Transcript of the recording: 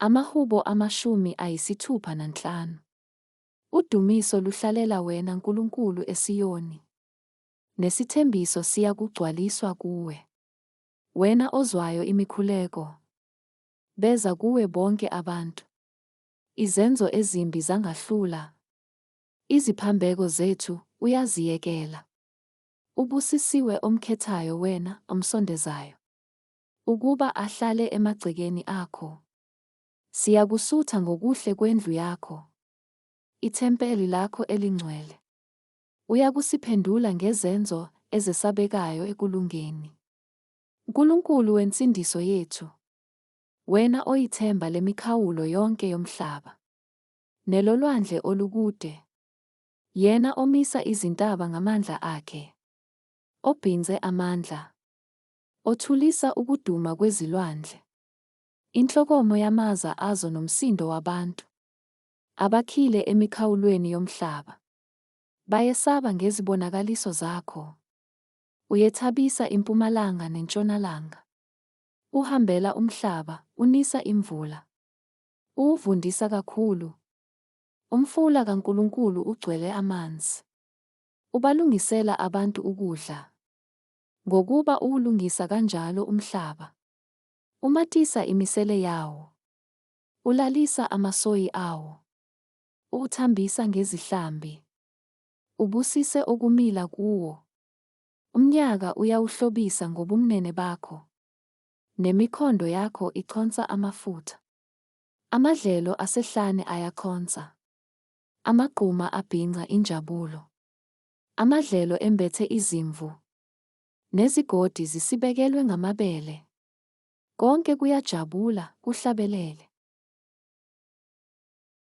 Amahubo 65. Udumiso luhlalela wena Nkulunkulu eSiyoni, nesithembiso siyakugcwaliswa kuwe. Wena ozwayo imikhuleko, beza kuwe bonke abantu. Izenzo ezimbi zangahlula, iziphambeko zethu uyaziyekela. Ubusisiwe omkhethayo wena, omsondezayo, ukuba ahlale emagcekeni akho. Siyakusutha ngokuhle kwendlu yakho, ithempeli lakho elingcwele. Uyakusiphendula ngezenzo ezesabekayo ekulungeni. Nkulunkulu wensindiso yethu, wena oyithemba lemikhawulo yonke yomhlaba, nelolwandle olukude, yena omisa izintaba ngamandla akhe, obhince amandla, othulisa ukuduma kwezilwandle, inhlokomo yamaza azo nomsindo wabantu, abakhile emikhawulweni yomhlaba. Bayesaba ngezibonakaliso zakho. Uyethabisa impumalanga nentshonalanga. Uhambela umhlaba, unisa imvula. Uwuvundisa kakhulu. Umfula kaNkulunkulu ugcwele amanzi. Ubalungisela abantu ukudla. Ngokuba uwulungisa kanjalo umhlaba. Umatisa imisele yawo. Ulalisa amasoyi awo. Uwuthambisa ngezihlambi. Ubusise okumila kuwo. Umnyaka uyawuhlobisa ngobumnene bakho. Nemikhondo yakho iconsa amafutha. Amadlelo asehlane ayaconsa. Amagquma abhinca injabulo. Amadlelo embethe izimvu. Nezigodi zisibekelwe ngamabele. Konke kuyajabula, kuhlabelele.